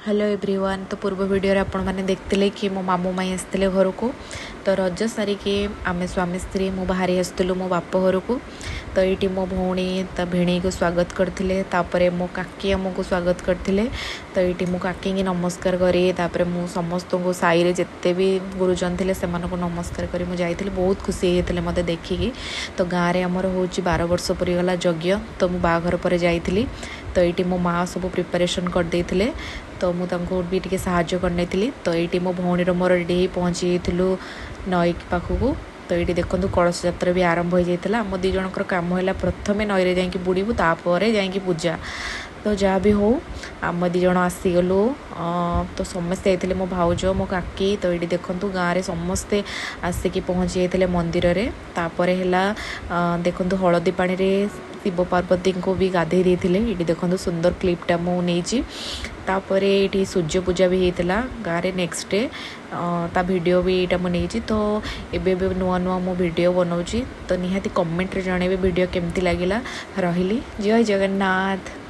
Hello everyone, ତ ପୂର୍ବ ଭିଡ଼ିଓରେ ଆପଣମାନେ ଦେଖିଥିଲେ କି ମୋ ମାମୁଁ ମାଇଁ ଆସିଥିଲେ ଘରକୁ। ତ ରଜ ସାରିକି ଆମେ ସ୍ୱାମୀ ସ୍ତ୍ରୀ ମୁଁ ବାହାରି ଆସିଥିଲୁ ମୋ ବାପ ଘରକୁ। ତ ଏଇଠି ମୋ ଭଉଣୀ ତା ଭିଣେଇକୁ ସ୍ୱାଗତ କରିଥିଲେ, ତାପରେ ମୋ କାକି ଆମକୁ ସ୍ୱାଗତ କରିଥିଲେ। ତ ଏଇଠି ମୁଁ କାକିଙ୍କି ନମସ୍କାର କରି, ତାପରେ ମୁଁ ସମସ୍ତଙ୍କୁ, ସାହିରେ ଯେତେ ବି ଗୁରୁଜନ ଥିଲେ ସେମାନଙ୍କୁ ନମସ୍କାର କରି ମୁଁ ଯାଇଥିଲି। ବହୁତ ଖୁସି ହେଇଯାଇଥିଲେ ମୋତେ ଦେଖିକି। ତ ଗାଁରେ ଆମର ହେଉଛି 12 ବର୍ଷ ପୁରିଗଲା ଯଜ୍ଞ, ତ ମୁଁ ବାହାଘର ପରେ ଯାଇଥିଲି। ତ ଏଇଠି ମୋ ମାଆ ସବୁ ପ୍ରିପାରେସନ୍ କରିଦେଇଥିଲେ, ତ ମୁଁ ତାଙ୍କୁ ବି ଟିକେ ସାହାଯ୍ୟ କରିନେଇଥିଲି। ତ ଏଇଠି ମୋ ଭଉଣୀର ମୋର ରେଡ଼ି ହେଇ ପହଞ୍ଚି ଯାଇଥିଲୁ ନଈ ପାଖକୁ। ତ ଏଇଠି ଦେଖନ୍ତୁ, କଳସ ଯାତ୍ରା ବି ଆରମ୍ଭ ହେଇଯାଇଥିଲା। ଆମ ଦୁଇ ଜଣଙ୍କର କାମ ହେଲା ପ୍ରଥମେ ନଈରେ ଯାଇକି ବୁଡ଼ିବୁ, ତାପରେ ଯାଇକି ପୂଜା। ତ ଯାହା ବି ହଉ, ଆମ ଦୁଇ ଜଣ ଆସିଗଲୁ। ତ ସମସ୍ତେ ଯାଇଥିଲେ, ମୋ ଭାଉଜ, ମୋ କାକି। ତ ଏଇଠି ଦେଖନ୍ତୁ, ଗାଁରେ ସମସ୍ତେ ଆସିକି ପହଞ୍ଚି ଯାଇଥିଲେ ମନ୍ଦିରରେ। ତାପରେ ହେଲା ଦେଖନ୍ତୁ, ହଳଦୀ ପାଣିରେ ଶିବ ପାର୍ବତୀଙ୍କୁ ବି ଗାଧେଇ ଦେଇଥିଲେ। ଏଇଠି ଦେଖନ୍ତୁ, ସୁନ୍ଦର କ୍ଲିପ୍ଟା ମୁଁ ନେଇଛି। ତାପରେ ଏଇଠି ସୂର୍ଯ୍ୟ ପୂଜା ବି ହେଇଥିଲା ଗାଁରେ ନେକ୍ସଟ ଡେ, ତା ଭିଡ଼ିଓ ବି ଏଇଟା ମୁଁ ନେଇଛି। ତ ଏବେ ଏବେ ନୂଆ ନୂଆ ମୁଁ ଭିଡ଼ିଓ ବନାଉଛି, ତ ନିହାତି କମେଣ୍ଟରେ ଜଣାଇବେ ଭିଡ଼ିଓ କେମିତି ଲାଗିଲା। ରହିଲି, ଜୟ ଜଗନ୍ନାଥ।